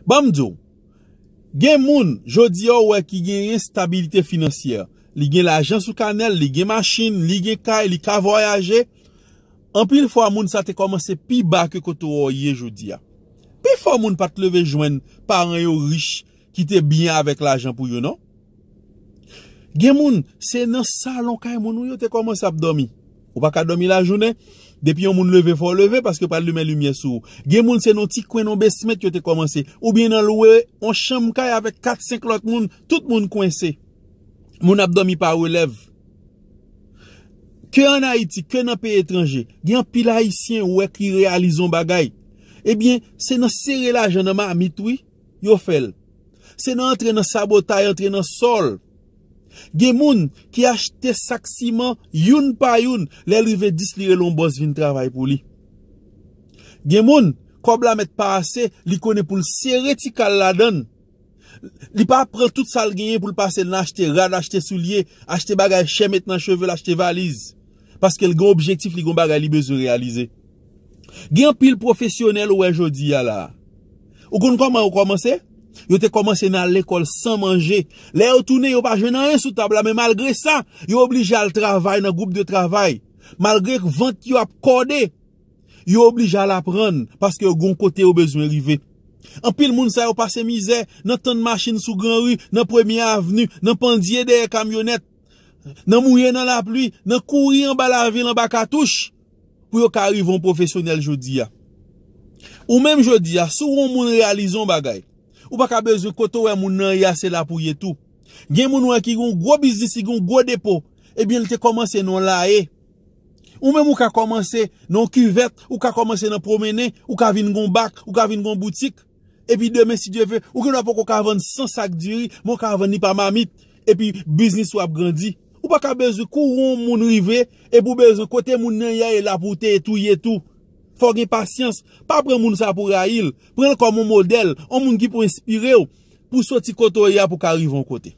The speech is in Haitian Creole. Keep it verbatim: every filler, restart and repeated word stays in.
Ban m di w, gen moun, jodi a, ou wè ki genyen stabilite finansyè. Li gen lajan sou kanèl, li gen machin, li gen kay, li ka vwayaje. Anpil fwa, moun sa te kòmanse pi ba ke kote w ye jodi a. Pifò moun pa t leve jwenn paran yo rich ki te byen avèk lajan pou yo, non. Gen moun, se nan salon kay moun ou yo te kòmanse ap dòmi. Ou pa ka dòmi lajounen. Depi yon moun leve, fò w leve, paske pral limen limyè sou ou. Gen moun, se nan ti kwen nan basement yo te kòmanse. Oubyen nan lwe yon chanm kay avèk kat, senk lòt moun, tout moun kwense. Moun ap dòmi pa relèv. Ke ann Ayiti, ke nan peyi etranje, gen anpil Ayisyen ou wè ki reyalize yon bagay. Ebyen, se nan sere lajan nan mamit, wi, yo fè l. Se nan antre nan sabotay, antre nan sòl. Gen moun ki achte sak siman youn pa youn, lè l rive dis, li rele yon bòs vin travay pou li. Gen moun, kòb la mèt pa ase, li konnen pou l sere ti kal ladan l. Li pa pran tout sa l genyen pou l pase nan achte rad, achte soulye, achte bagay chè met nan cheve l, achte valiz. Paske l gen objektif, li gen bagay li bezwen reyalize. Gen anpil pwofesyonèl ou wè jodi a la. Ou konn kòman yo kòmanse? Yo te kòmanse nan al lekòl san manje. Lè yo tounen, yo pa jwenn anyen sou tab la, men malgre sa, yo oblije al travay nan gwoup de travay. Malgre vant yo ap kòde, yo oblije al aprann, paske yo gen yon kote yo bezwen rive. Anpil moun sa yo pase mizè, nan tann machin sou Granri, nan Premye Avni, nan pandye dèyè kamyonèt, nan mouye nan lapli, nan kouri anba lavil anba katouch, pou yo ka rive yon pwofesyonèl jodi a. Ou menm jodi a, si w yon moun reyalize yon bagay, ou pa ka bezwen kote w wè moun nan ye a, se la pou w ye tou. Gen moun ou wè ki gen yon gwo biznis, li gen yon gwo depo, ebyen, li te kòmanse nan yon laye. Ou menm ou ka kòmanse nan yon kivèt, ou ka kòmanse nan pwomennen, ou ka vin gen yon bak, ou ka vin gen yon boutik. Epi demen, si Dye ve, ou gendwa poko ka vann san sak diri, men w ka vann li pa mamit. Epi biznis ou ap grandi. Ou pa ka bezwen kouri yon moun rive, epi w bezwen kote moun nan ye a, e la pou w te tou ye tou. Fò w gen pasyans. Pa pran moun sa pou rayi l. Pran l kòm yon modèl, yon moun ki pou enspire w, pou soti kote w ye a, pou w ka rive yon kote.